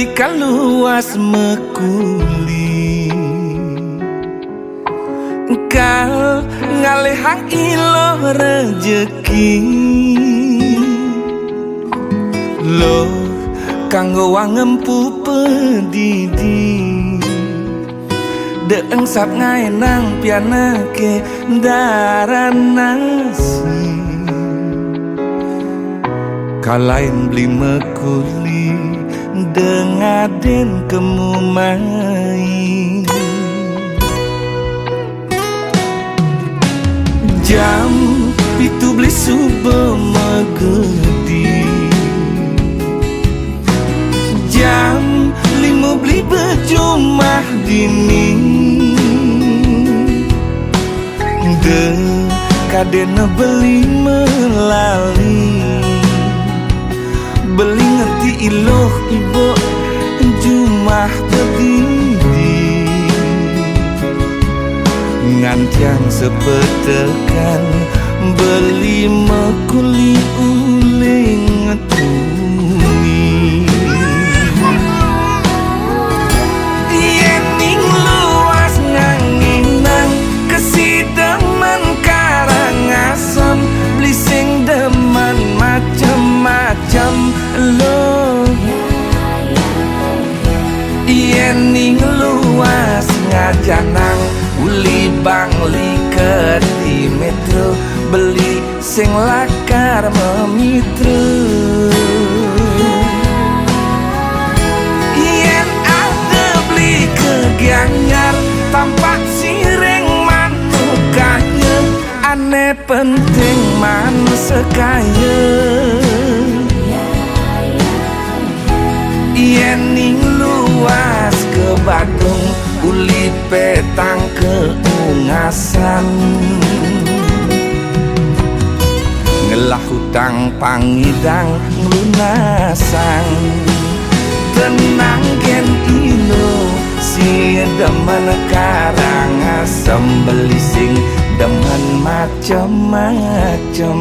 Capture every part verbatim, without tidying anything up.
Kaluas mekuli, engkal ngalihang iloh rejeki. Loh kanggo wangempu pedidi, de engsap ngaenang pianake daran nasi. Kalain beli mekuli dengaden kemu mai. Jam pitu beli subuh megedi, jam lima beli bejumah dini. De kadena beli melali, beli ngerti iloh ibo jumah pedidi. Ngantiang sepetekan beli mekuli uling tuni. Yen ning luas nganginang kesidemen Karangasem, beli sing demen macem-macem lo. Yen ning luas ngajanang uli bangli keti metro, beli sing lakar memitra. Yen ada beli ke Gianyar, tampak sireng manukanya, ane penting man sekaya. Yen ning luas ke Badung, uli petang ke Ungasan, ngelah hutang pangidang ngelunasang. Tenang gen ilo, si demen Karangasem, beli sing demen macem-macem.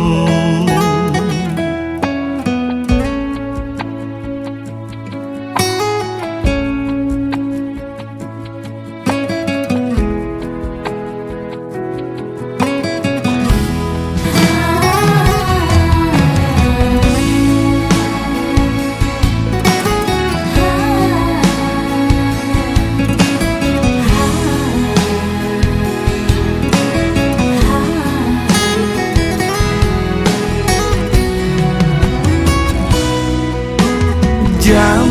Jam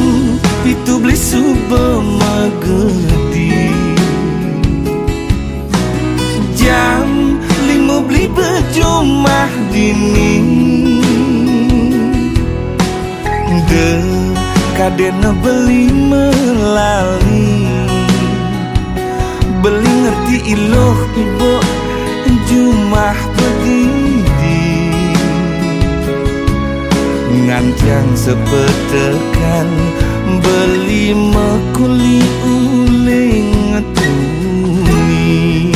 pitu beli subuh megedi, jam lima beli bejumah dini. De kadena beli melali, beli ngerti iloh ibo jumah pedidi. Ngantiang sepetekan beli mekuli uling tuni.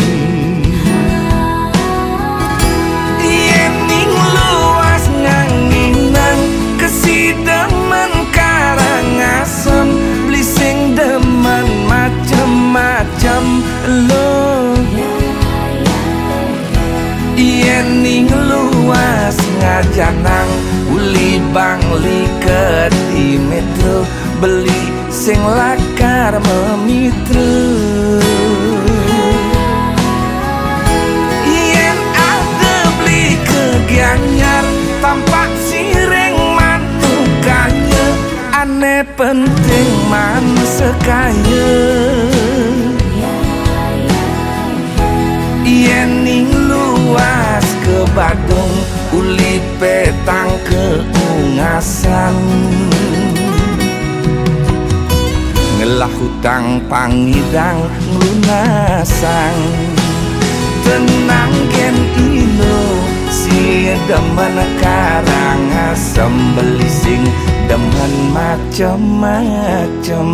Yen ning luas nganginang kesidemen Karangasem, beli sing demen macem-macem lo. Yen ning luas ngajanang uli bangli keti metro, beli sing lakar memitra. Yen ada beli ke Gianyar, tampak sireng manukanya, ane penting man sekaya. Yen ning luas ke Badung, uli petang ke Ungasan, ngelah hutang pangidang ngelunasang. Tenang gen ilo, si demen Karangasem, beli sing demen macem-macem.